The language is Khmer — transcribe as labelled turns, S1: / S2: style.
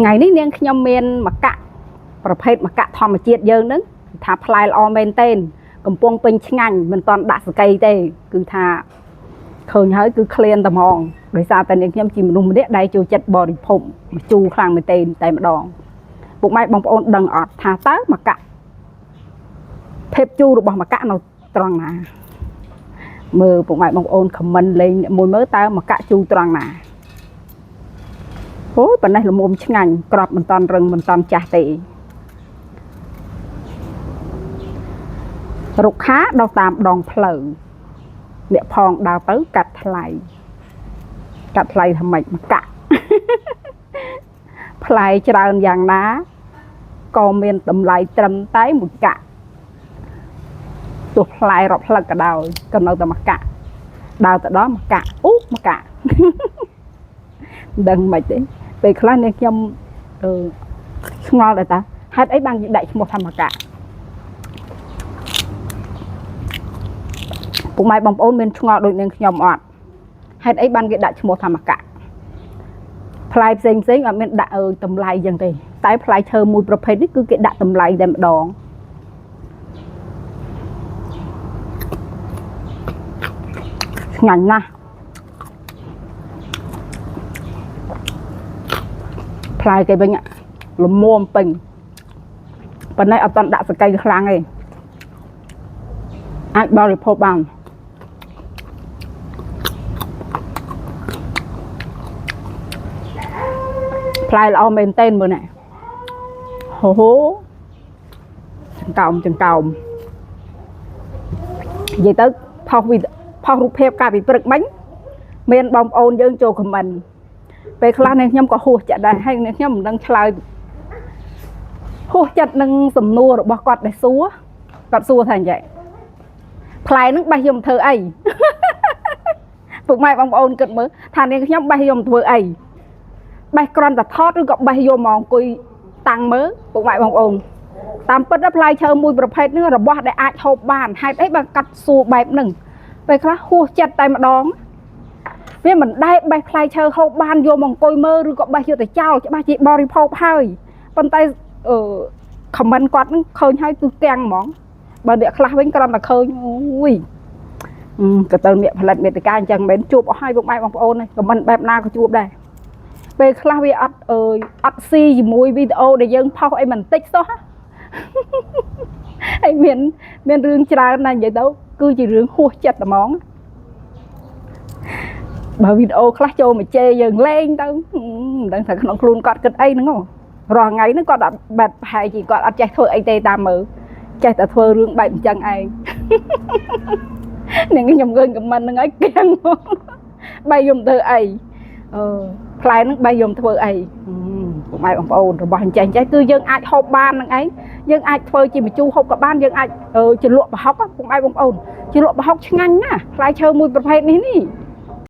S1: ថ្ងៃនេះនាងខ្ញុំមានម្កាក់ប្រភេទម្កាក់ធម្មជាតិយើងហ្នឹងថាផ្លែល្អមែនទែនកំពុងពេញឆ្ងាញ់មិនតន់ដាក់សកីទេគឺថាឃើញហើយគឺក្លៀនតែហ្មងដោយសារតែនាងខ្ញុំជាមនុស្សម្នាក់ដែលចូលចិត្តបរិភោគម្ជូរខ្លាំងមែនទែនតែម្ដងពុកម៉ែបងប្អូនដឹងអត់ថាតើម្កាក់ភាពជូររបស់ម្កាក់នៅត្រង់ណាមើលពុកម៉ែបងប្អូនខមមិនលេងមួយមើលតើម្កាក់ជូរត្រង់ណា អូយប៉ណ្ណេះល្មមឆ្ងាញ់ក្របមិនតន់រឹងមិនតន់ចាស់ទេរុក្ខាដល់តាមដងផ្លូវអ្នកផងដើរទៅកាត់ថ្លៃកាត់ថ្លៃថាម៉េចមកកាក់ ផ្លែច្រើនយ៉ាងណាក៏មានតម្លៃត្រឹមតែមួយកាក់ទោះផ្លែរាប់ផ្លឹកក៏ដោយក៏នៅតែមួយកាក់ដើរទៅដល់មួយកាក់អូមួយកាក់ មិនដឹងមិនទេពេលខ្លះនេះខ្ញុំអឺឆ្ងល់ដែរតាហេតុអីបានគេដាក់ឈ្មោះថាមកកាក់ពុកម៉ែបងប្អូនមានឆ្ងល់ដូចនាងខ្ញុំអត់ហេតុអីបានគេដាក់ឈ្មោះថាមកកាក់ផ្លែផ្សេងផ្សេងអត់មានដាក់អើតម្លៃចឹងទេតែផ្លែឈើមួយប្រភេទនេះគឺគេដាក់តម្លៃតែម្ដងឆ្ងាញ់ណាស់ផ្លែគេវិញល្មមពេញប៉ុន្តែអត់តន់ដាក់សកៃខ្លាំងទេអាចបរិភោគបានផ្លែល្អមែនទែនមើលណែហូហូចង្កោមចង្កោមនិយាយទៅផុសវីដផុសរូបភាពកាលពីព្រឹកមិញមានបងប្អូនយើងចូលខមមិនពេលខ្លះនាងខ្ញុំក៏ហួសចិត្តដែរហើយនាងខ្ញុំមិនដឹងឆ្លើយហួសចិត្តនឹងសំណួររបស់គាត់ដែលសួរគាត់សួរថាអញ្ចឹងផ្លែហ្នឹងបេះយកមកធ្វើអី ពុកម៉ែបងប្អូនគិតមើលថានាងខ្ញុំបេះយកមកធ្វើអីបេះគ្រាន់តែថតឬក៏បេះយកមកអង្គុយតាំងមើលពុកម៉ែបងប្អូនតាមពិតទៅផ្លែឈើមួយប្រភេទហ្នឹងរបស់ដែលអាចហូបបានហេតុអីបានកាត់សួរបែបហ្នឹងពេលខ្លះហួសចិត្តតែម្ដងវាមិនដែលបេះផ្លែឈើហូបបានយកមកអង្គុយមើលឬក៏បេះយកទៅចោលច្បាស់ជាបរិភោគហើយប៉ុន្តែអឺខមមិនគាត់ហ្នឹងឃើញហើយគឺទាំងហ្មងបើអ្នកខ្លះវិញគ្រាន់តែឃើញអូយ ក៏ទៅអ្នកផលិតមេតិកាអញ្ចឹងមិនមែនជួបអស់ហើយពុកម៉ែបងប្អូនទេក៏មិនបែបណាក៏ជួបដែរពេលខ្លះវាអត់អើយអត់ស៊ីជាមួយវីដេអូដែលយើងផុសអីមិនតិចសោះណា ហើយមានមានរឿងច្រើនណាស់និយាយទៅគឺជារឿងហួសចិត្តហ្មងបើវីដេអូខ្លះចូលមកជេរយើងលេងទៅមិនដឹងថាក្នុងខ្លួនគាត់គិតអីហ្នឹងហ៎រាល់ថ្ងៃហ្នឹងគាត់អត់បែបប្រហែលជាគាត់អត់ចេះធ្វើអីទេតាមមើលចេះតែធ្វើរឿងបែបអញ្ចឹងឯង នាងខ្ញុំឃើញខមមិនហ្នឹងហើយគៀងហ្មងបែរយំធ្វើអីអឺផ្លែហ្នឹងបែរយំធ្វើអីពុកម៉ែបងប្អូនរបស់អញ្ចេះអញ្ចេះគឺយើងអាចហូបបានហ្នឹងឯងយើងអាចធ្វើជាម្ជូរហូបក៏បានយើងអាចជ្រលក់ប្រហុកពុកម៉ែបងប្អូនជ្រលក់ប្រហុកឆ្ងាញ់ណាស់ផ្លែឈើមួយប្រភេទនេះនេះ